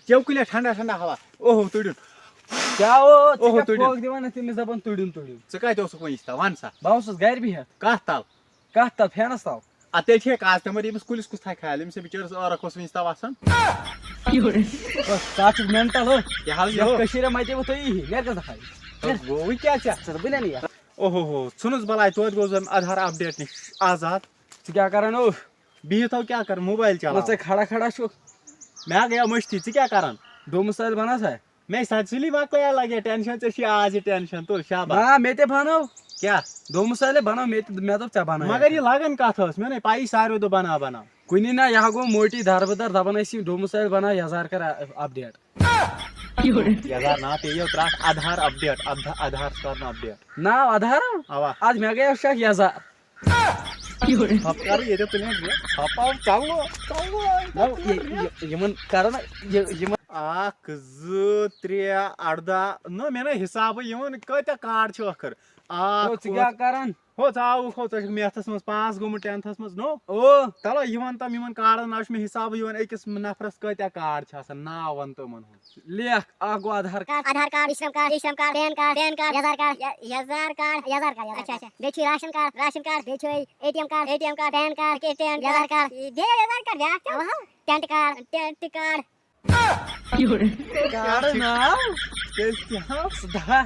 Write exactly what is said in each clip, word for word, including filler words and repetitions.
چیو کُلیا ٹھنڈا ٹھنڈا ہوا۔ اوہو، تُڑیُن۔ کیٛاہ اوس؟ ژٕ اوہو، کیٛاہ تُڑِو۔ پھوکھ دِوان اَتھ تٔمِس دَپان تُڑِن تُڑِن؟ ژٕ کَتہِ اوسُکھ وۄنۍ یِتھ وَن سا؟ بہٕ اوسُس گَرِ بِہِتھ۔ کَتھ تَل؟ کَتھ تَل؟ فینَس تَل۔ اَدٕ تیٚلہِ چھِ کاسٹمر، ییٚمِس کُلِس کُس تھایہِ خیال؟ أمِس ہے بِچٲرِس ٲرَکھ اوس وٕنہِ تَو آسان۔ بَس، ژٕ ہا چھُکھ مٮ۪نٹَل ہو۔ کیٛاہ حظ یَتھ یہِ؟ کٔشیٖرِ منٛز دِمو تُہۍ یی، نیرٕ گژھ دَفعہ۔ گوٚوٕے کیٛاہ ژےٚ؟ ژٕ بہٕ نہٕ یَتھ۔ اوہو ہو، ژھٕنُس بَلاے، توتہِ گوٚو زَن آدھار اَپڈیٹ نِش آزاد۔ ژٕ کیٛاہ کَران اوس؟ بِہِتھ ہو کیٛاہ کَرٕ، موبایِل نہ چلاوان۔ ژٕ کھڑا کھڑا چھُکھ۔ مےٚ ہا گٔیو مٔشتٕے، ژٕ کیٛاہ کَران؟ ڈومسایل بَناو سا؟ مےٚ سَتہِ سُلی مۄکلے لگے ٹینشن، ژےٚ چھُے آز یہِ ٹینشن، تُل شاباش۔ نہ، مےٚ تہِ بَنٲو۔ کیٛاہ؟ ڈومسایلے بَنٲو، مےٚ تہِ، مےٚ دوٚپ ژےٚ بَنٲو۔ مگر یہِ لگان کَتھ ٲس، مےٚ نَے پَیی، ساروٕے دوٚپ بَناو بَناو۔ کُنی نہ، یہِ ہا گوٚو موٹی دَربٕدَر، دَپان ٲسۍ یِم ڈومسایل بَناو یَزار کَر اَپڈیٹ۔ یَزار نا پیٚیو ترٛٹھ، آدھار اَپڈیٹ، اَبدھا-، آدھار کَرُن اَپڈیٹ۔ ناو آدھار؟ اَوا۔ اَدٕ مےٚ گٔیو شک یَزار۔ ژھۄپ کَرٕ ییٚتہِ پٕلین ریٹ، ژھۄپ آو، ژَلو، ژَلو۔ نہ، یہِ، یہِ، یِمَن کَرو نہ، یہِ، یِمَن۔ اَکھ، زٕ، ترٛےٚ، اَرداہ۔ نہ، مےٚ نَے حِسابٕے یِوان، کۭتیٛاہ کارڈ چھِ ٲخٕر؟ اَکھ، ہو، ژٕ کیٛاہ کَران؟ ہو، ژٕ آوُکھ، ہو، ژٕ چھُکھ میتھَس منٛز پاس گوٚمُت، ٹٮ۪نتھَس منٛز، نو؟ او۔ تَلو، یِمَن تَم، یِمَن کارڈَن ناو چھُ مےٚ حِسابٕے یِوان، أکِس نفرَس کۭتیٛاہ کارڈ چھِ آسان، ناو وَن تہٕ یِمَن ہُنٛد۔ لیکھ، اَکھ گوٚو Aadhaar. Aadhaar card, E Shram card, E Shram card, PAN card, PAN card, یزار کارڈ، یزار کارڈ، یزار کارڈ، اچھا، اچھا۔ بیٚیہِ چھُ راشن کارڈ، راشن کارڈ، بیٚیہِ چھُ A T M card, A T M card, PAN card, PAN card, یزار کارڈ، بیٚیہِ یزار کارڈ بیٛاکھ تہِ؟ اَوا۔ Tent card, tent card. Card ناو؟ تیٚلہِ کیٛاہ؟ سُہ دَپان،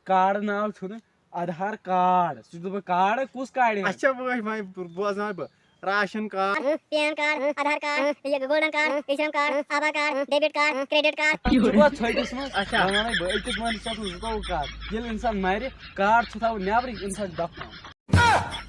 کارڈ ناو چھُنہٕ آدھار کارڈ، سُہ چھُ دَپان کارڈ کُس کارڈ یِوان؟ اچھا، بہٕ وَنہٕ، وۄنۍ بوزناوٕ بہٕ۔ Ration card. PAN card, Aadhaar card, یہِ golden card, A T M card, ABHA card, debit card, credit card. ژٕ گوٚو ژھٔٹِس منٛز۔ اچھا۔ وۄنۍ وَنَے بہٕ، أکِس مٲلِس چھِ آسان زٕتووُہ کارڈ۔ ییٚلہِ اِنسان مَرِ، کارڈ چھُ تھاوُن نٮ۪برٕے، اِنسان چھُ دَفناوُن۔